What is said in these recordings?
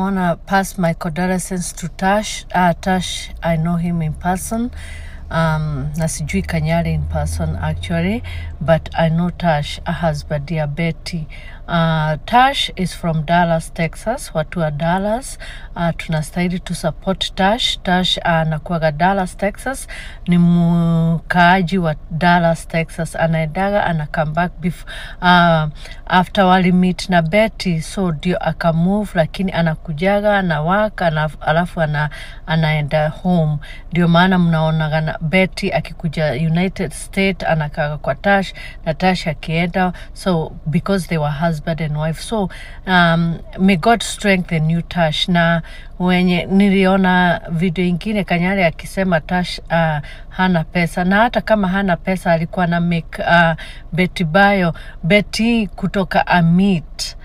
wanna pass my condolences to Tash. Tash, I know him in person. Na sijui Kanyari in person actually, but I know Tash, a husband ya Betty. Tash is from Dallas, Texas. Watu wa Dallas, tunastahili to support Tash. Tash anakuwaga Dallas, Texas, ni mkaaji wa Dallas, Texas. Anaendaga ana come back after wali meet na Betty, so ndio akamove, lakini anakujaga anawaka alafu anaenda home. Ndio maana mnaonaga na Betty akikuja United States anakaa kwa Tash na Tash akienda, so because they were husband and wife. So may God strengthen you, Tash. Na wenye niliona video ingine Kanyari akisema Tash hana pesa, na hata kama hana pesa alikuwa na make Betty Bayo, Betty kutoka Amit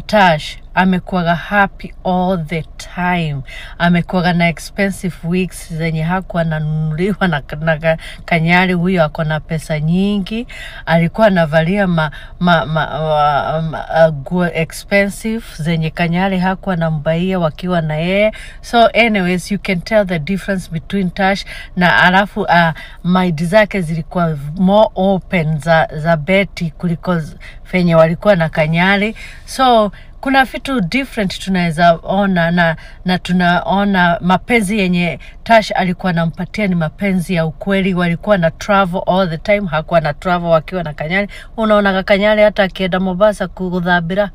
Tash amekuwaga happy all the time, amekuwaga na expensive wigs zenye hakuwa ananunuliwa na Kanyari. Huyo ako na pesa nyingi, alikuwa anavalia ma nguo expensive zenye Kanyari hakuwa anambaia wakiwa na yeye. So anyways, you can tell the difference between Tash na alafu mind zake zilikuwa more open za Betty kuliko venye walikuwa na Kanyari. So kuna vitu different tunaweza ona na tunaona mapenzi yenye Tash alikuwa anampatia ni mapenzi ya ukweli. Walikuwa na travel all the time, hakuwa na travel wakiwa na Kanyari. Unaona Kanyari hata akienda Mombasa kuthambira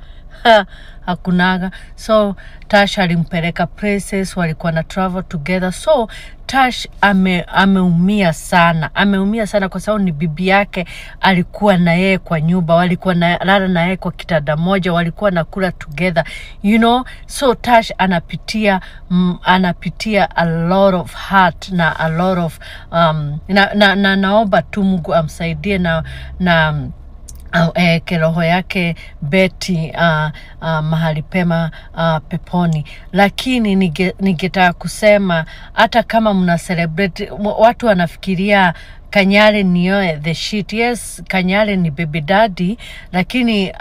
hakunaga. So Tash alimpeleka places, walikuwa na travel together. So Tash ameumia sana, ameumia sana kwa sababu ni bibi yake alikuwa na yeye kwa nyumba, walikuwa na lala na yeye kwa kitanda moja, walikuwa na kula together. So Tash anapitia a lot of hurt na a lot of na naomba tu Mungu amsaidie na roho yake Betty mahali pema peponi. Lakini ningetaka kusema hata kama mna celebrate, watu wanafikiria Kanyari niyo the shit. Yes, Kanyari ni baby daddy, lakini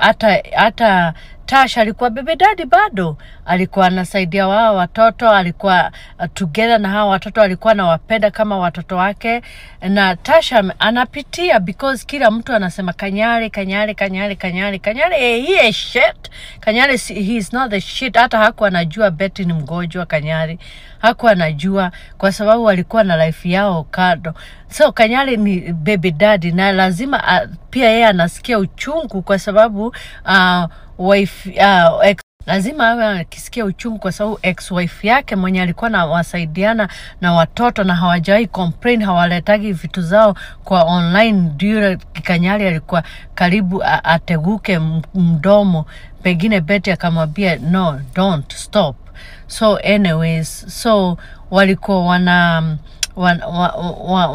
hata Tash alikuwa baby daddy bado, alikuwa anasaidia wao watoto, alikuwa together na hawa watoto, alikuwa anawapenda kama watoto wake. Na Tash anapitia because kila mtu anasema Kanyari, Kanyari, Kanyari, Kanyari, Kanyari, he is shit. Kanyari, he is not the shit. Hata hakuwa anajua Betty ni mgonjwa. Kanyari hakuwa anajua kwa sababu walikuwa na life yao kando. So Kanyari ni baby daddy na lazima pia yeye anasikia uchungu kwa sababu wife ex, lazima awe akisikia uchungu kwa sababu ex wife yake mwenye alikuwa na wasaidiana na watoto na hawajawahi complain, hawaletagi vitu zao kwa online. Ndio Kanyari alikuwa karibu ateguke mdomo, pengine Betty akamwambia, "No, don't stop." So anyways, so walikuwa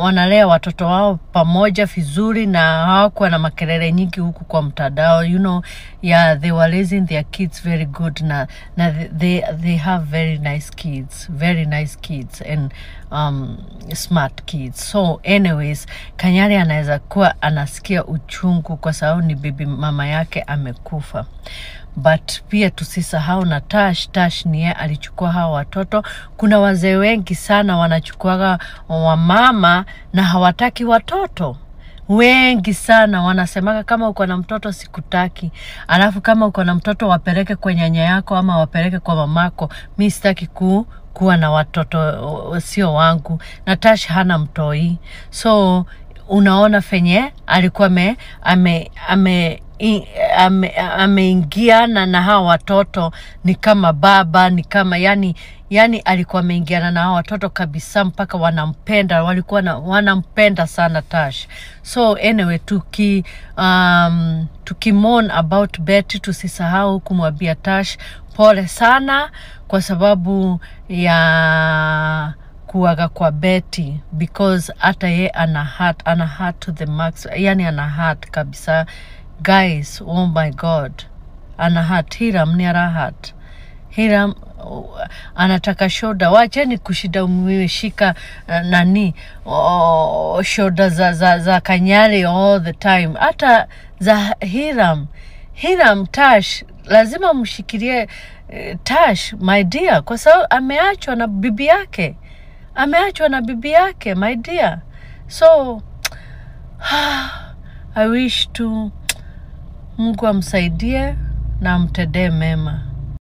wanalea watoto wao pamoja vizuri na hawakuwa na makelele nyingi huku kwa mtandao. Yeah, they were raising their kids very good na they have very nice kids, very nice kids and smart kids. So anyways, Kanyari anaweza kuwa anasikia uchungu kwa sababu ni bibi mama yake amekufa, but pia tusisahau na Tash. Tash ni yeye alichukua hawa watoto. Kuna wazee wengi sana wanachukuaga wamama na hawataki watoto wengi sana wanasemaga kama uko na mtoto sikutaki, alafu kama uko na mtoto wapeleke kwa nyanya yako ama wapeleke kwa mamako, mi sitaki kuwa na watoto sio wangu. Na Tash hana mtoi, so unaona fenye alikuwa ameingiana na hawa watoto ni kama baba, ni kama yani alikuwa ameingiana na hawa watoto kabisa mpaka wanampenda, walikuwa wanampenda sana Tash. So anyway, tukimourn about Betty, tusisahau kumwambia Tash pole sana kwa sababu ya kuaga kwa Betty, because hata ye ana hurt, ana hurt to the max, yani ana hurt kabisa, guys. Oh my God, ana hurt. Hiram ni ara hurt. Hiram anataka shoulder. Wacheni kushida mmeshika nani, oh, shoulder za Kanyari all the time, hata za Hiram. Hiram, Tash lazima mshikilie. Tash, my dear, kwa sababu ameachwa na bibi yake, ameachwa na bibi yake, my dear. So I wish to Mungu amsaidie na amtendee mema.